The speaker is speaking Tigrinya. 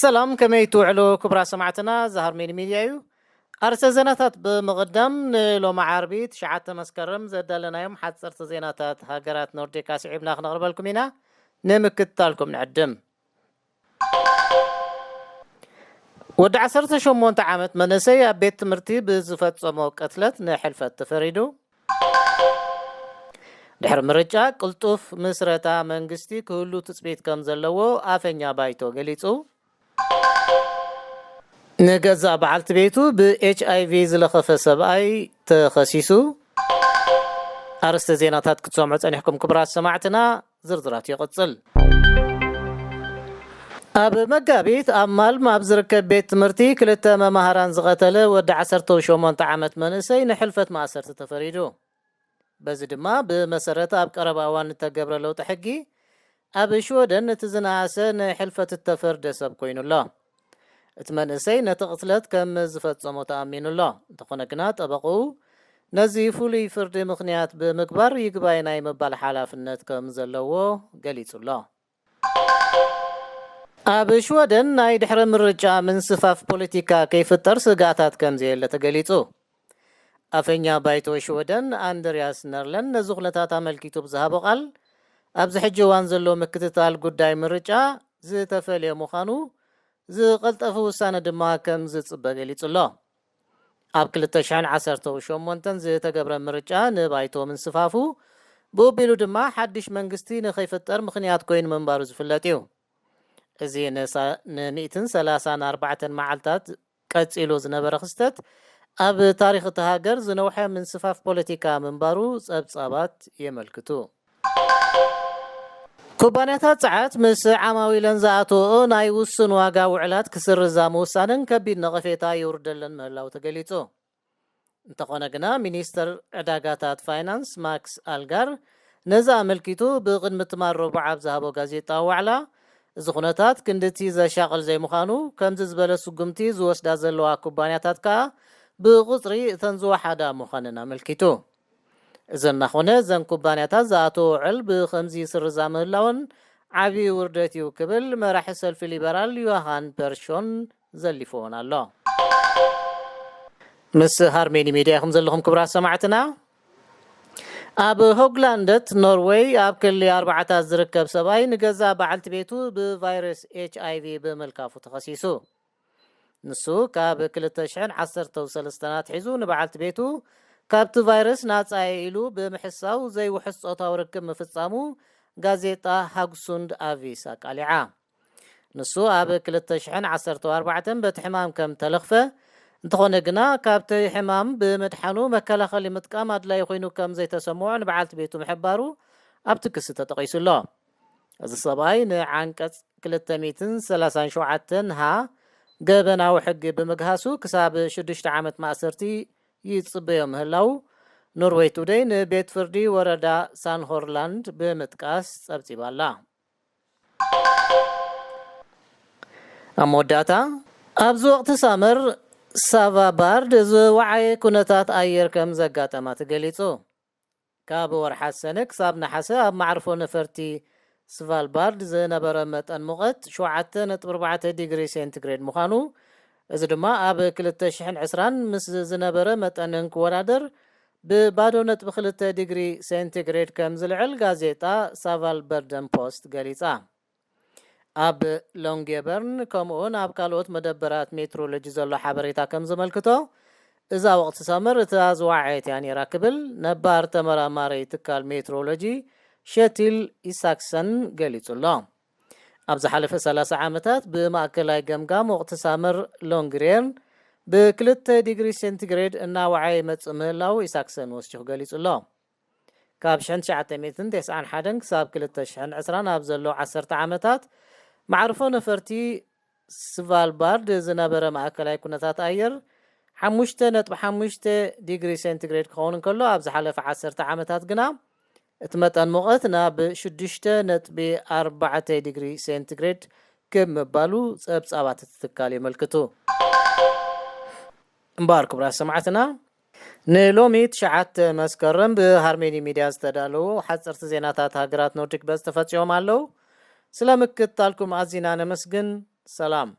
ሰላም፣ ከመይ ትውዕሉ ክቡራት ሰማዕትና? እዚ ሃርሜን ሚድያ እዩ። ኣርእስተ ዜናታት ብምቕዳም፣ ንሎሚ ዓርቢ ትሽዓተ መስከረም ዘዳለናዮም ሓፀርቲ ዜናታት ሃገራት ኖርዲክ ኣስዒብና ክነቕርበልኩም ኢና። ንምክትታልኩም ንዕድም። ወዲ ዓሰርተ ሸሞንተ ዓመት መንእሰይ ኣብ ቤት ትምህርቲ ብዝፈጸሞ ቅትለት ንሕልፈት ተፈሪዱ። ድሕሪ ምርጫ ቅልጡፍ ምስረታ መንግስቲ ክህሉ ትጽቢት ከም ዘለዎ ኣፈኛ ባይቶ ገሊጹ። ንገዛእ በዓልቲ ቤቱ ብ ኤች ኣይ ቪ ዝለኸፈ ሰብኣይ ተኸሲሱ። ኣርእስተ ዜናታት ክትሰምዑ ጸኒሕኩም ክቡራት ሰማዕትና፣ ዝርዝራቱ ይቕጽል። ኣብ መጋቢት ኣብ ማልም ኣብ ዝርከብ ቤት ትምህርቲ ክልተ መማህራን ዝቐተለ ወዲ ዓሰርተ ሸሞንተ ዓመት መንእሰይ ንሕልፈት ማእሰርቲ ተፈሪዱ። በዚ ድማ ብመሰረት ኣብ ቀረባ እዋን እተገብረ ለውጢ ሕጊ ኣብ ሽወደን እቲ ዝነኣሰ ንሕልፈት እተፈርደ ሰብ ኮይኑ ኣሎ። እቲ መንእሰይ ነቲ ቅትለት ከም ዝፈጸሞ ተኣሚኑ ኣሎ። እንተኾነ ግና ጠበቕኡ ነዚ ፍሉይ ፍርዲ ምኽንያት ብምግባር ይግባይ ናይ ምባል ሓላፍነት ከም ዘለዎ ገሊጹ ኣሎ። ኣብ ሽወደን ናይ ድሕሪ ምርጫ ምንስፋፍ ፖለቲካ ከይፍጠር ስግኣታት ከም ዘየለ ተገሊጹ። ኣፈኛ ባይቶ ሽወደን ኣንድሪያስ ነርለን ነዚ ኩነታት ኣመልኪቱ ብዝሃቦ ቃል፣ ኣብዚ ሕጂ እዋን ዘሎ ምክትታል ጉዳይ ምርጫ ዝተፈልየ ምዃኑ ዝቐልጠፈ ውሳነ ድማ ከም ዝጽበ ገሊጹ ኣሎ። ኣብ ክልተ ሽሕን ዓሰርተ ሸሞንተን ዝተገብረ ምርጫ ንባይቶ ምንስፋፉ፣ ብኡቢሉ ድማ ሓድሽ መንግስቲ ንኸይፍጠር ምኽንያት ኮይኑ ምንባሩ ዝፍለጥ እዩ። እዚ ንሳ-፣ ን ሚእትን ሰላሳን ኣርባዕተን መዓልታት ቀጺሉ ዝነበረ ክስተት፣ ኣብ ታሪኽ እታ ሃገር ዝነውሐ ምንስፋፍ ፖለቲካ ምንባሩ ጸብጻባት የመልክቱ። ኩባንያታት ጸዓት ምስ ዓማዊለን ዝኣትወኦ ናይ ውሱን ዋጋ ውዕላት ክስርዛ ምውሳነን ከቢድ ነቐፌታ ይውርደለን ምህላው ተገሊጹ። እንተኾነ ግና፣ ሚኒስተር ዕዳጋታት ፋይናንስ ማክስ ኣልጋር ነዚ ኣመልኪቱ ብቕድሚ ትማል ረቡዕ ኣብ ዝሃቦ ጋዜጣዊ ዋዕላ፣ እዚ ኩነታት ክንድቲ ዘሻቕል ዘይምዃኑ፣ ከምዚ ዝበለ ስጉምቲ ዝወስዳ ዘለዋ ኩባንያታት ከኣ ብቑጽሪ እተን ዝወሓዳ ምዃነን ኣመልኪቱ። እዚ እናኾነ፣ እዘን ኩባንያታት ዝኣተዎ ውዕል ብኸምዚ ይስርዛ ምህላወን ዓብዪ ውርደት እዩ ክብል መራሒ ሰልፊ ሊበራል ዮሃን ፐርሾን ዘሊፍዎን ኣሎ። ምስ ሃርሜኒ ሚድያ ኢኹም ዘለኹም ክቡራት ሰማዕትና። ኣብ ሆግላንደት ኖርወይ ኣብ ክሊ ኣርባዕታት ዝርከብ ሰብኣይ ንገዛ በዓልቲ ቤቱ ብቫይረስ ኤች ኣይ ቪ ብምልካፉ ተኸሲሱ። ንሱ ካብ ክልተ ሽሕን ዓሰርተ ሰለስተን ኣትሒዙ ንበዓልቲ ቤቱ ካብቲ ቫይረስ ናጻ እየ ኢሉ ብምሕሳው ዘይውሑስ ጾታዊ ርክብ ምፍጻሙ ጋዜጣ ሃግሱንድ ኣቪስ ኣቃሊዓ። ንሱ ኣብ ክልተ ሽሕን ዓሰርተ ኣርባዕተን በቲ ሕማም ከም ተለኽፈ፣ እንተኾነ ግና ካብቲ ሕማም ብምድሓኑ መከላኸሊ ምጥቃም ኣድላዪ ኮይኑ ከም ዘይተሰምዖ ንበዓልቲ ቤቱ ምሕባሩ ኣብቲ ክሲ ተጠቒሱ ኣሎ። እዚ ሰብኣይ ንዓንቀጽ ክልተ ሚእትን ሰላሳን ሸውዓተን ሃ ገበናዊ ሕጊ ብምግሃሱ ክሳብ ሽዱሽተ ዓመት ማእሰርቲ ይጽበዮ ምህላው ኖርዌይ ቱደይ ንቤት ፍርዲ ወረዳ ሳንሆርላንድ ብምጥቃስ ጸብጺባ ኣላ። ኣብ መወዳእታ፣ ኣብዚ ወቕቲ ሳመር ሳቫባርድ ዝወዓየ ኩነታት ኣየር ከም ዘጋጠማ ተገሊጹ። ካብ ወርሓ ሰነ ክሳብ ነሓሰ ኣብ መዓርፎ ነፈርቲ ስቫልባርድ ዝነበረ መጠን ሙቐት ሸውዓተ ነጥቢ ኣርባዕተ ዲግሪ ሴንቲግሬድ ምዃኑ፣ እዚ ድማ ኣብ ክልተ ሽሕን ዕስራን ምስ ዝነበረ መጠን እንክወዳደር ብባዶ ነጥቢ ክልተ ዲግሪ ሴንቲግሬድ ከም ዝልዕል ጋዜጣ ሳቫልበርደን ፖስት ገሊጻ። ኣብ ሎንጌበርን ከምኡውን ኣብ ካልኦት መደበራት ሜትሮሎጂ ዘሎ ሓበሬታ ከም ዘመልክቶ፣ እዛ ወቕቲ ሳመር እታ ዝወዓየት እያ ነይራ ክብል ነባር ተመራማሪ ትካል ሜትሮሎጂ ሸቲል ኢሳክሰን ገሊጹ ኣሎ። ኣብ ዝሓለፈ ሰላሳ ዓመታት ብማእከላይ ገምጋም ወቕቲ ሳመር ሎንግሬርን ብክልተ ዲግሪ ሴንቲግሬድ እናወዓየ ይመጽእ ምህላው ኢሳክሰን ወሲኹ ገሊጹ ኣሎ። ካብ ሽሕን ትሽዓተ ሚእትን ተስዓን ሓደን ክሳብ ክልተ ሽሕን ዕስራን ኣብ ዘሎ ዓሰርተ ዓመታት፣ መዓርፎ ነፈርቲ ስቫልባርድ ዝነበረ ማእከላይ ኩነታት ኣየር ሓሙሽተ ነጥቢ ሓሙሽተ ዲግሪ ሴንቲግሬድ ክኸውን እንከሎ፣ ኣብ ዝሓለፈ ዓሰርተ ዓመታት ግና እቲ መጠን ሙቐት ናብ ሽዱሽተ ነጥቢ ኣርባዕተ ዲግሪ ሴንቲግሬድ ክብ ምባሉ ጸብጻባት እቲ ትካል የመልክቱ። እምበኣር ክቡራት ሰማዕትና፣ ንሎሚ ትሽዓተ መስከረም ብሃርሜኒ ሚድያ ዝተዳለዉ ሓፀርቲ ዜናታት ሃገራት ኖርዲክ በዚ ተፈፂሞም ኣለዉ። ስለ ምክትታልኩም ኣዚና ነመስግን። ሰላም።